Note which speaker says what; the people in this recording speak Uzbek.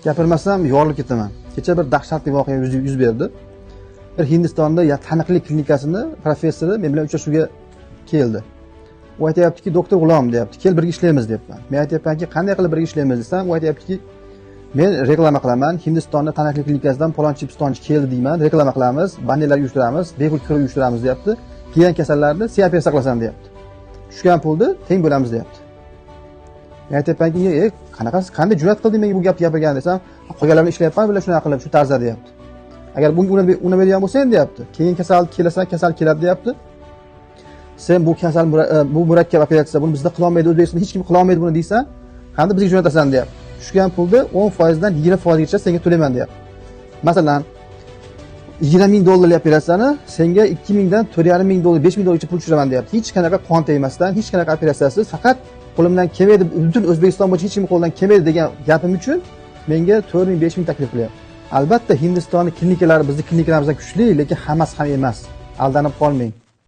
Speaker 1: Gapirmasam yorilib ketaman. Kecha bir dahshatli voqea yuz berdi. Bir Hindistonda taniqli klinikasini professori men bilan uchrashuvga keldi. U aytyaptiki, "Doktor G'ulom", deyapti, "kel, birga ishlaymiz", deyapman. Men aytyapmanki, "Qanday qilib birga ishlaymiz?" desam, u aytyaptiki, "Men reklama qilaman, Hindistonda taniqli klinikasidan palonchi pistonchi keldi deyman, reklama qilamiz, bannerlar uyushtiramiz, bepul ko'rik uyushtiramiz", deyapti. "Kelgan kasallarni sen operatsiya qilasan", deyapti. "Tushgan pulni teng bo'lamiz", deyapti. Men aytyapmanki, qanaqasi, qanday jur'at qilding menga bu gapni gapirgan desam, "Qolganlar bilan ishlayapman, bular shunaqa qilib, shu tarzda", deyapti. "Agar bunga unamaydigan bo'lsang", deyapti, "keyin kasal kelasan, kasal keladi", deyapti. "Sen bu kasal bu murakkab operatsiya, buni bizda qilolmaydi, O'zbekistonda hech kim qilolmaydi buni deysan, hamda bizga jo'natasan", deyapti. "Tushgan pulni 10% dan 20% gacha senga to'layman", deyapti. Masalan, 20 ming dollarlik operatsiyani senga 2 mingdan 4,5 ming dollar, 5 ming dollargacha pul tushiraman, deyapti. Hech qanaqa qon tegmasdan, hech qanaqa operatsiyasiz, faqat qo'limdan kelmaydi, butun O'zbekiston bo'yicha hech kim qo'lidan kelmaydi degan gapim uchun menga 4 ming, 5 ming taklif qilyapti. Albatta, Hindistonni klinikalari bizni klinikalarimizdan kuchli, lekin hammasi ham emas. Aldanib qolmang.